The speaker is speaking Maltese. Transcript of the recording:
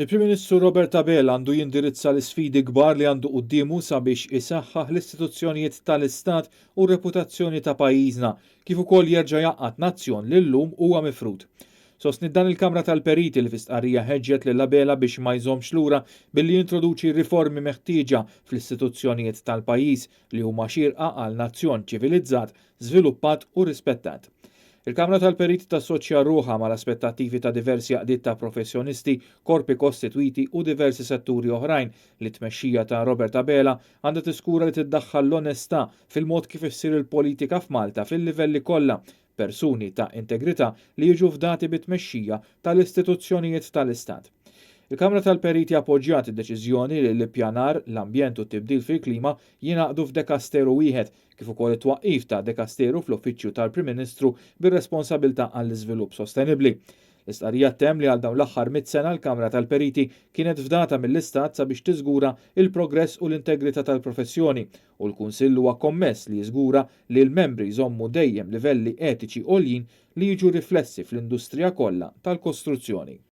Il-Prim Ministru Robert Abela għandu jindirizza l-isfidi kbar li għandu quddiemu sabiex isaħħaħ l-istituzzjonijiet tal-Istat u r-reputazzjoni ta' pajjiżna, kif ukoll jerġa' jgħaqqad nazzjon li llum huwa mifrud. Sostniet dan il-Kamra tal-Periti li fi stqarrija ħeġġet lil Abela biex ma jżommx lura billi jintroduċi r-riformi meħtieġa fl-istituzzjonijiet tal-pajjiż li huma xierqa għal nazzjon ċivilizzat, żviluppat u rispettat. Il-Kamra tal-Periti tassoċja ruħha mal-aspettattivi ta' diversi għaqdiet ta' professjonisti, korpi kostitwiti u diversi setturi oħrajn li t-tmexxija ta' Robert Abela għandha tiskura li tiddaħħal l-onestà fil-mod kif issir il-politika f'Malta fil-livelli kollha, persuni ta' integrità li jiġu fdati bit-tmexxija tal-istituzzjonijiet tal-Istat. Il-Kamra tal-Periti appoġġjat id-deċiżjoni li l-ippjanar, l-ambjent u t-tibdil fil-klima jingħaqdu f'dekasteru wieħed, kif ukoll it-twaqqif ta' dekasteru fl-Uffiċċju tal-Prim Ministru bir-responsabilità għall-iżvilupp sostenibbli. L-istqarrija ttemm li għal dawn l-aħħar 100 sena l-Kamra tal-Periti kienet fdata mill-Istat sabiex tiżgura l-progress u l-integrità tal-professjoni u l-Kunsill huwa kommess li jiżgura li l-membri jżommu dejjem livelli etiċi għoljin li jiġu riflessi fl-industrija kollha tal-kostruzzjoni.